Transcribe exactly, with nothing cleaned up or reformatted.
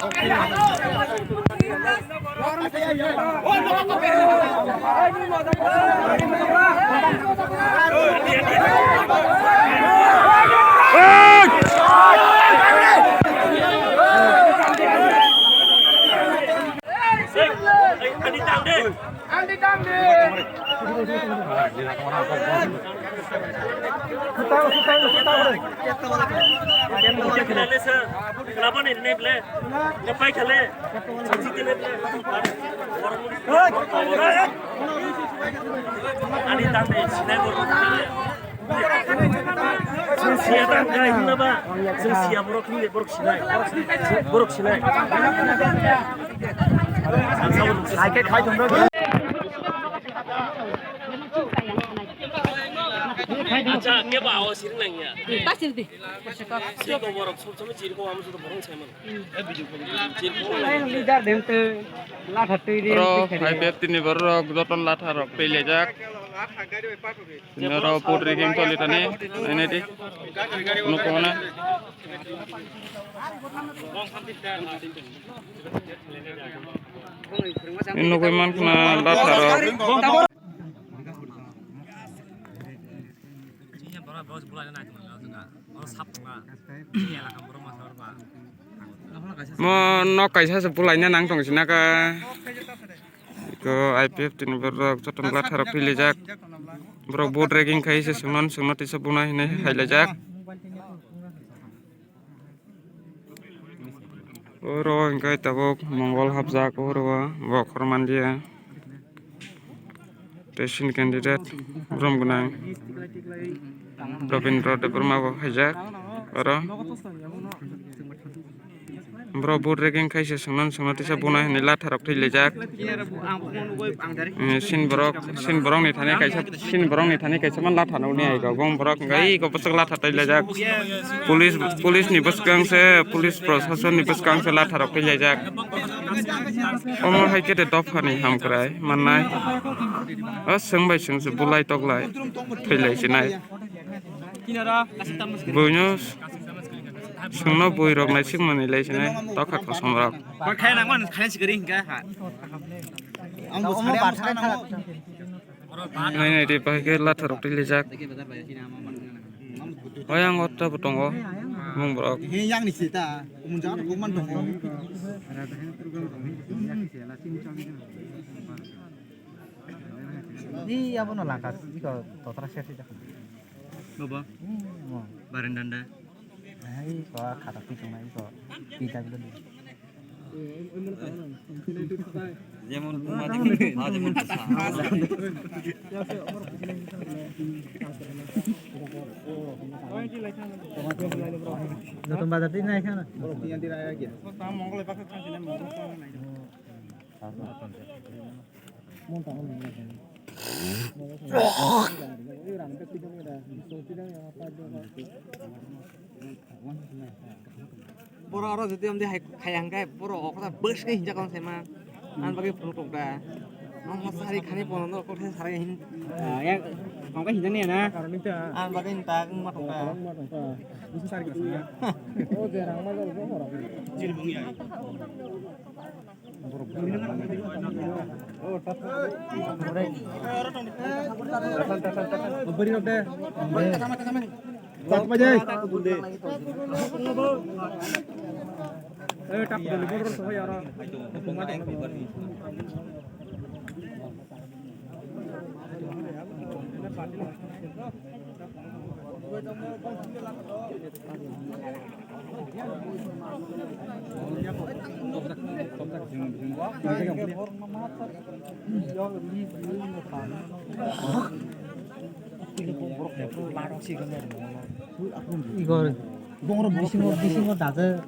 Ani tang de, sinai borok. Chwng siya tang kha himna ba. Chwng siya borok himle borok sinai. Borok sinai. Hai khe khai thung. Acha, ke ba o sir nang ya. Pasir di. Sir ko borok sob sob sir ko am sob borok sai man. Leader dem te latha twi de. Bro, hai bet tini borok joton latha rok twi lejak. Noro putri king toli tani, ini di, nukung na. Ini nukung man kena latha rok. Mo nok kaisa se bulaina nang tong sina ka. Iko I P F T ni borok jotono latha rok twi lijak. Borok vote rigging khai se sengnon sengno tisa buna hinwi hai laijak. Oro hingke tabuk mongol hapjak oro bo khormandia. Tei sini candidate brum gwnang Robindra Debbarma bo khaijak oro. Bro vote rigging khai se sengno sengno tisa buna hinwi latha rok twi lijak. Eh, sin borok, sin borok ni thani kaisa, sin borok ni thani kaisa man latha nukni ai go. Bong borok hingke iko bwswk latha twi lijak. Police, police ni bwskang se, police proshashan ni bwskang se latha rok twi lijak. Omo hai khe de dopha ni hamkrai mannai. O swng bai swng se bulai toklai thwi lai sinai. Buino swngno bui rok naisik mani lai sinai tokha kosom rok. Nai nai di bahai khe latha rok twi lijak. Oyang o tabuk tongo bung borok. He yang ni sita, umun jaga rok man tongo. Ni abo no langka, iko totra se se. Bobo. Hmm, mo. Barendanda. Ai, ko khata pi tong nai ko. Pi ta bilo di. Jemon buma jemon, ma jemon bwsa. Notun bazar di nai khana. Borok oro jodi amdi hai khaya hingkhe borok okra bwswk hinjak ang saima. Ang bagwi phunuk rok da. Nong ma sari khani bono no kokse sari hin. Ah, ya, kong ka hinjak niya na. Ang bagwi hinta ang ma tongka. Igor. Bisingo, bisingo daje.